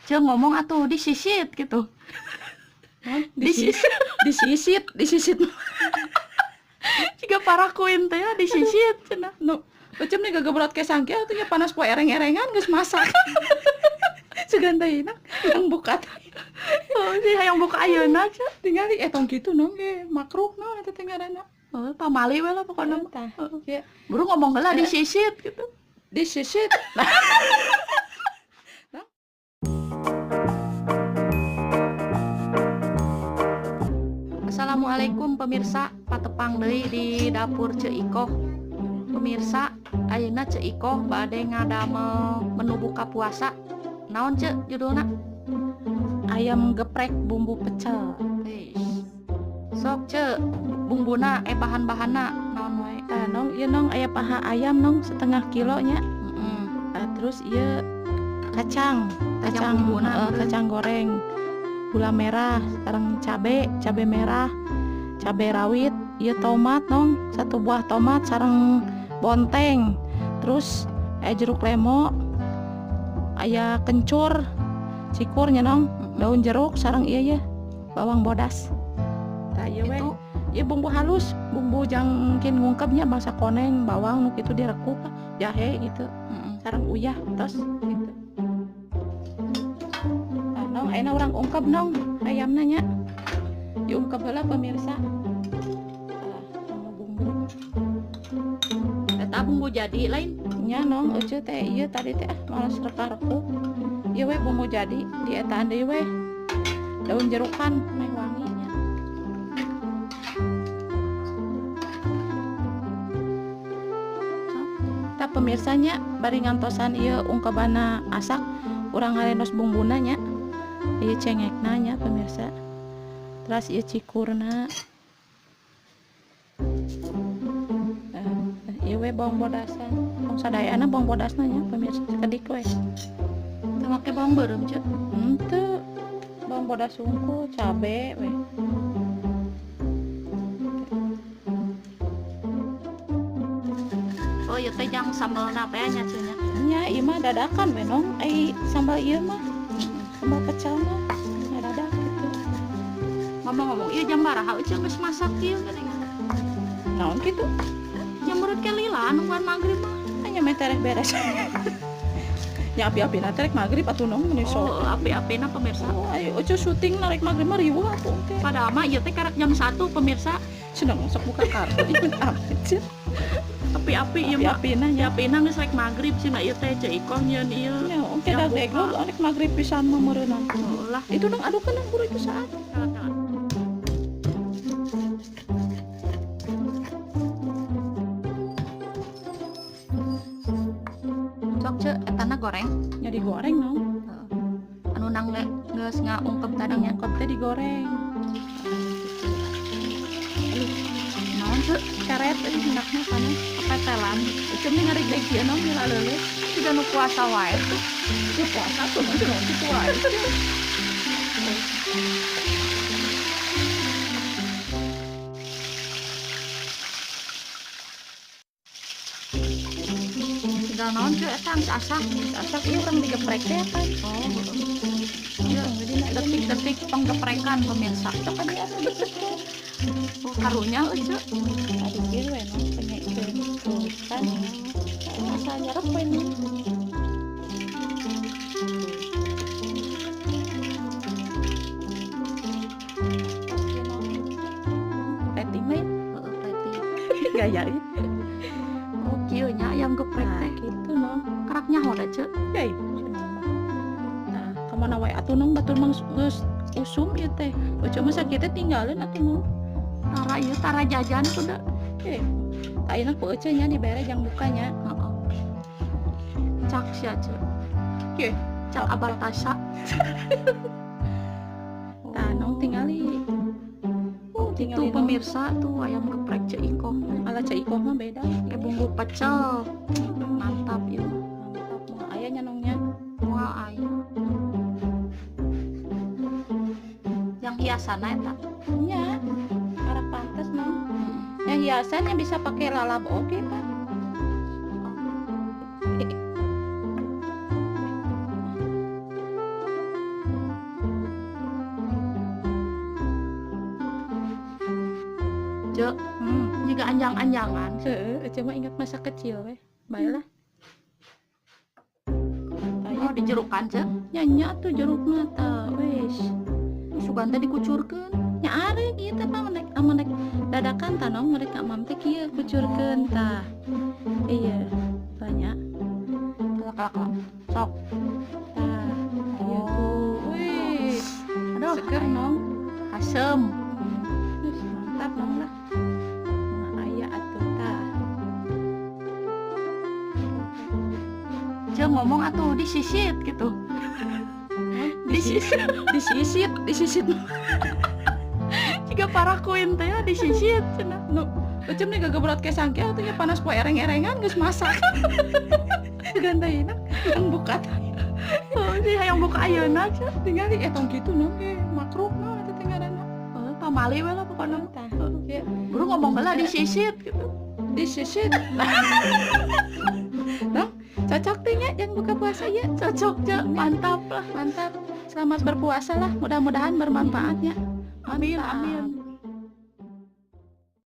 Ceu ngomong atuh disisit gitu. Disisit, disisit, disisit. Jiga parakuin teh ya disisit cenah. Nu, macam nih gagebrot ke sangke atuh nya panas poe ereng-erengan geus masak. Sugan teh yang buka. Oh, sih hayang buka ayeuna ceu. Tingali tong kitu nong ge makruh naon eta teh ngaranna. Oh, pamali we lah pokona mah. Tah. Heeh. Buru ngomong heula disisit gitu. Disisit. Assalamualaikum pemirsa, patepang deui di dapur Ceu Ikoh. Pemirsa, ayeuna Ceu Ikoh bade ngadamel menu buka puasa. Naon Ceu judulna? Ayam geprek bumbu pecel. Eish. Sok Ceu, bumbuna bahan-bahanna naon wae? Tah nong, ieu nong aya paha ayam nong setengah kilo nya. Heeh. Terus ieu kacang, Kacang bumbuna. Kacang goreng, gula merah, sareng cabe, cabe merah, cabe rawit, ieu tomat nong, satu buah tomat sareng bonteng. Terus aya jeruk lemo, aya kencur, cikur nya nong, daun jeruk sareng ieu ye, bawang bodas. Tah ieu we. Itu Ieu bumbu halus, bumbu jang mungkin ngungkepnya bangsa koneng, bawang nu kitu direkuk, jahe gitu. Sareng uyah tos gitu. Tah nong, ayeuna urang ungkep nong ayamna nya. Diungkep heula pemirsa. Tah, sama bumbu. Eta bumbu jadi lain? Nya nong, euceu teh ieu tadi teh malas reka-rekuk. Ieu we bumbu jadi, dietaan deui we. Daun jerukan meh wangi nya. Tah pemirsanya bari ngantosan ieu ungkebana asak, urang ngarendos bumbuna nya. Ieu cengekna nya pemirsa. Terus ieu cikurna. Ieu we bawang bodasan. Bawang sadayana bawang bodasna nya pemirsa, sakedik we. Teu make bawang beureum ceu? Henteu. Bawang bodas sungkul, cabe we. Oh, ieu teh jang sambelna teh nya ceu nya. Nya ieu mah dadakan we nong, ai sambal ieu mah. Sambal pecel mah ngadadak gitu. Ngomong-ngomong ieu jam baraha euceu geus masak ieu geuning? Naon kitu? Jam beurut ke lila nungguan magrib mah. Hanya meh tereh beres. Nya api-apina teh rek magrib atuh nong meuni sok. Oh, api-apina pemirsa. Oh, ayo euceu syuting na rek magrib mah riweuh atuh teh. Padahal mah ieu teh karek jam 1 pemirsa. Cenah sok buka kartu ieu api ceu. Api-api ieu mah. Api-apina nya. Api-apina geus rek magrib cenah ieu teh Ceu Ikoh nyieun ieu. Nya oke Yang dah buka. deglo rek magrib pisan mah meureunna. Heuh lah. Itu dong adukeun nang buru itu saat. Sok ceu etana goreng? Nya digoreng nong. Heeh. Anu nang geus ngaungkep tadinya. Ungkep teh digoreng. Aduh, naon ceu? Karet euy hendakna panas. Kepetelan. Ceu mah ngaregdeg ieu nong nyela leuleus. Siga nu puasa wae tuh. Nu puasa tuh nong cenah kitu wae. Tinggal naon ceu eta geus asak. Geus asak ieu urang digeprek teh kan. Oh, heeh. Ieu detik-detik penggeprekan pemirsa. Sok adi atuh digeprek. Oh, karunya euceu. Tadi kieu we nong penyekeun tuh kan. Asa nyerep we nong. Plating we. Heeh, plating. Gaya ieu. Oh, kieu nya ayam geprek Nah, teh. kitu nong. Karak nyaho da ceu. Yai, nah, kamana wae atuh nong batur mah geus usum ieu teh. Euceu mah sakieu teh tinggalin atuh nong. Tara ieu tara jajan tuh da. Eh, ayeuna ku euceu nya dibere jang buka nya. Heeh. Cak sia ceu. Ye. Cak abartasa. Tah nong tingali. Oh, Tingali itu pemirsa tuh ayam geprek Ceu Ikoh. Ala Ceu Ikoh mah beda. Kayak bumbu pecel. Mantap ieu. Mantap moal aya nya nongnya. Moal aya. Yang hiasanna eta. Nya. Arah pantes nong. Yang hiasannya bisa pakai lalap oge, Pak. Ceu, juga anjang-anjangan. Heeh, cuma ingat masa kecil weh. Baiklah. Oh, dijerukan, Ceu. Nya nya tuh jerukna tah, wes. Sugan teh dikucurkeun. Nya arek ieu teh mah nek amun nek dadakan tah nong mereka mam teh kieu kucurkeun tah. Iya, banyak. Kelak kelak kelak. Sok. Tah, ieu Oh. Wih, Aduh, seger nong. Asem. Wih, mantap nong lah. Nah, aya atuh tah. Ceu ngomong atuh disisit gitu. Disisit, Disisit, disisit. Jiga parah kuin teh ya disisit cenah. Nu, ucap nih gagebrot ke sangke atuh nya panas poe ereng-erengan geus masak. Gantaina yang buka. Oh, sih hayang buka ayeuna Ceu. Tinggal di etong kitu nong ge makruh mah eta teh ngaranna. Oh, pamali we lah pokona. Tah, ieu Buru ngomong heula disisit gitu. disisit. Nong, cocok teh nya jangan buka puasa ya. Cocok, Ceu. Mantap lah. Mantap. Selamat berpuasa lah. Mudah-mudahan bermanfaat ya. Amin, Mantap. amin.